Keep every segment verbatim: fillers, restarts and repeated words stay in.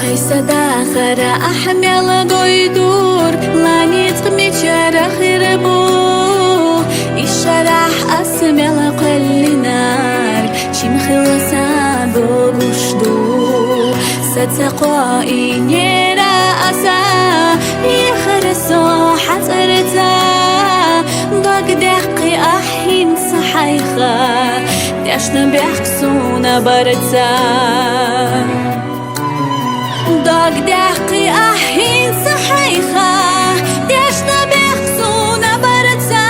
Айса дахара ахь мел гойдур, ланицкъ мичара хир бу. Ишарахь ас мел кхоьллинарг чим хилла са догуш ду. Са ца кхоийнера аса, яхара со хьацӀарца. Дог даьккхи ахь хӀинца хьайха, тешнабехк суна барца. Дог даьккхи ахь хӀинца хьайха, тешнабехк суна барца.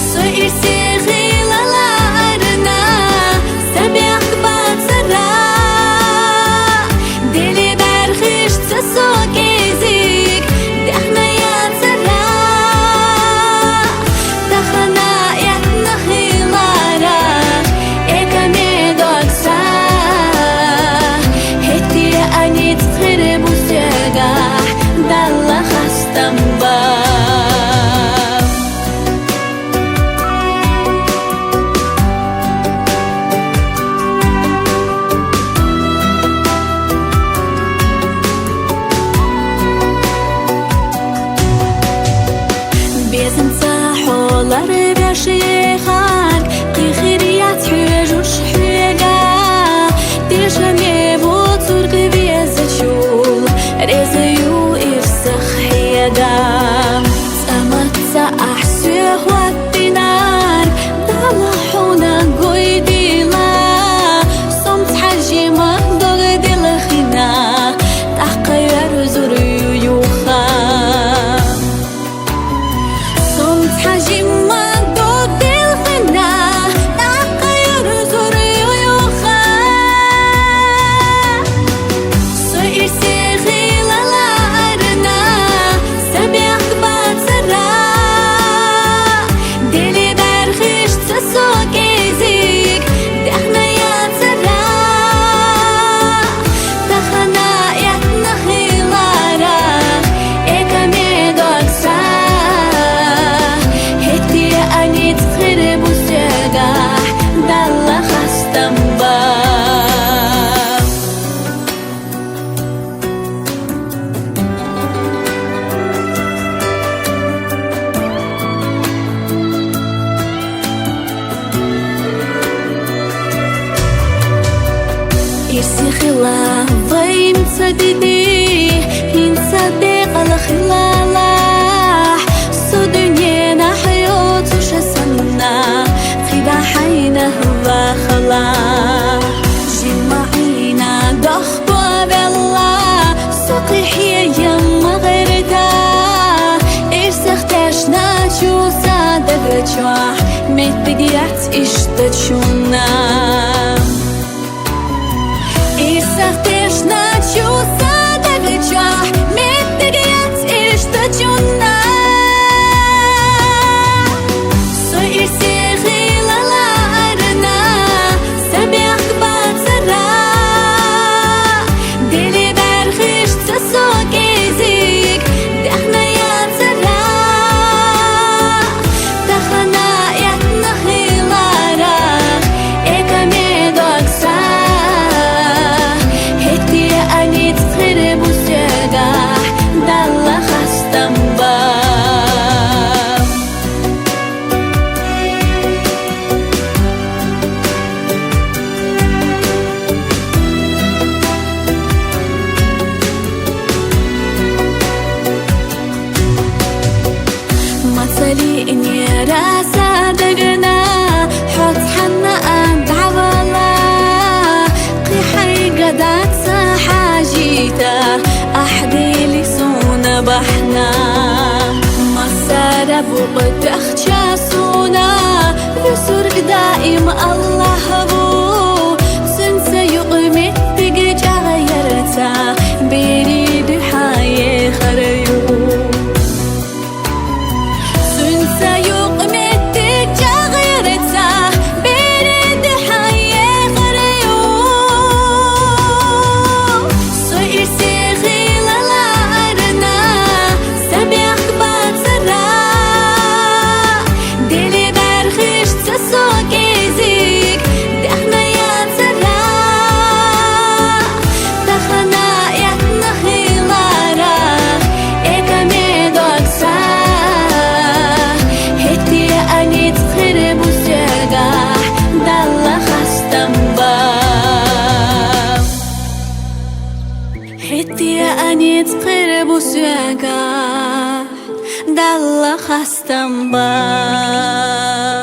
Со ирсе хила лаарна, са бехк бацара. Дели бӀаргашца со кӀезиг даьхна яцара. Тахана этна хиларах, эка ме догца. ХӀетте а ницкъ хир бу соьгахь, Далла хастам ба. Безамца хьо ларвеш яхарг, кхихир яц хьоьжуш хьоьга. Тешаме воцург везачул, реза ю ирсах хьега. ЦӀа маца ахь соьх ваттинарг, Дала хьуна гойдила. Сом цхьа жима дог делхина, тӀаккха верзур ю юха. Сом цхьа жима дог делхина, тӀаккха верзур ю юха. Со ирсе хила лаарна, са бехк бацара. Дели бӀаргашца со кӀезиг даьхна яцара. Тахана этна хиларах, эка ме догца. ХӀетте а ницкъ хир бу соьгахь, Далла хастам ба. Ирсе хила вайнца диди, хӀинца декъала хилалахь, со дуьненахь йоцуша санна, кхида хьайна вахала. Жима Ӏийна дохко велла, со кхихье ма гӀерта. Ирсах тешначу са даг чохь меттиг яц иштта чунна. Ирсах тешначу са даг чохь меттиг яц иштта чунна. Со ирсе хила лаарна, са бехк бацара. Дели бӀаргашца со кӀезиг даьхна яцара. Тахана этна хиларах, эка ме догца. ХӀетте а ницкъ хир бу соьгахь, Далла хастам ба. Мацали нера са дагна, хьо цхьанна а дӀавала. Кхин хьайга дац хьажийта, ахь дели суна бахьана. Массара букъ тоьхча суна, вусург даим Аллахь ву. Цуьнца юкъ меттиг чӀагӀъярца, берийн дуьхьа ехар ю. Цуьнца юкъ меттиг чӀагӀъярца, берийн дуьхьа ехар ю. Со ирсе хила лаарна, са бехк бацара. Дели бӀаргашца со кӀезиг даьхна Низ хир бу сөөге, далла хастам ба.